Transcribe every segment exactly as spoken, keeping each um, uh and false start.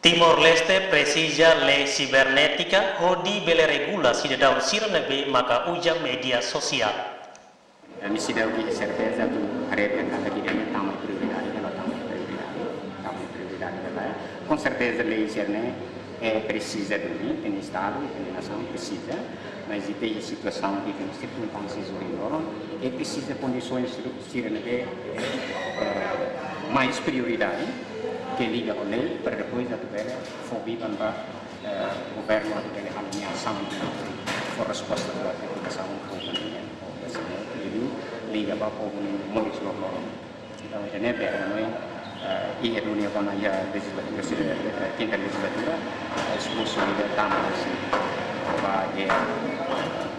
Timor-Leste presiza lei sibernétika hodi bele regula sidadaun sira ne'ebé maka uza média sosiál. Ami seidauk iha serteza atu haree katak ida-ne'e tama prioridade, ka la tama prioridade, tama prioridade ka lae. Konserteza lei sira-ne'e, eh, presiza duni, ita-nia Estadu, ita-nia nasaun presiza, mas ita iha situasaun di sirkunstánsia ohin loron, i presiza kondisoens sira ne'ebé, eh, mais prioridade, ke liga ho lei, para depois atu bele fó biban ba, eh, governu atu bele halo nia asaun, fó resposta ba preokupasaun povu nian, povu nian, liga ba povu nian moris loroloron. Entaun, ida-ne'e bele, no, eh, iha duni agora iha lejislatura, eh, kinta lejislatura, eh, esforsu ida tama, assim, ba, eh,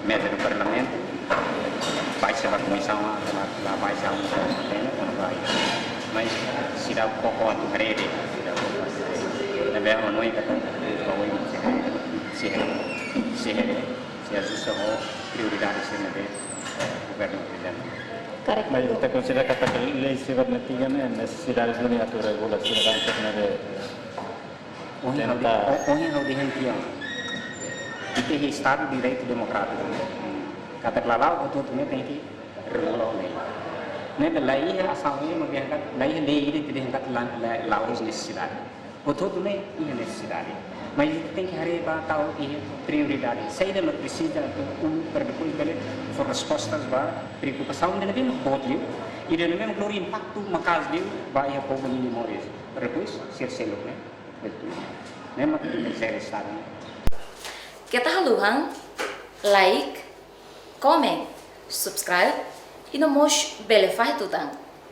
meza do Parlamentu, baixa ba komisaun, la, la baixa komisaun, mas seidauk koko atu haree de'it, seidauk koko atu haree. Ne'ebé, no, ita kan, ba, oi, se, se, se, se ajusta ho prioridade sira ne'ebé, eh, governu aprezenta. Korretu. Mas ita konsidera katak lei sibernétika ne'e nesesidade duni atu regula sidadaun sira ne'ebé. Ohin ha'u dehan, tenta o-, ohin ha'u dehan tiha ona. Ita iha Estadu de Direitu Demokrátiku. Katak lala'ok hotu-hotu ne'e tenke regula ho lei. Ne'ebé la iha asaun ida mak dehan katak, la iha lei ida mak dehan katak la, la, la'ós nesesidade. Hotu-hotu ne'e iha nesesidade. Mas ita tenke haree ba tau iha prioridade. Saida mak presiza atu uluk para depois bele fó respostas ba preokupasaun ida ne'ebé mak boot liu, ida ne'ebé mak lori impaktu maka'as liu ba iha povu nia moris. Para depois sira seluk ne'e. Ne'e mak terseira Estadu. Keta haluhan like, comment, subscribe, i no mós bele fahe tutan.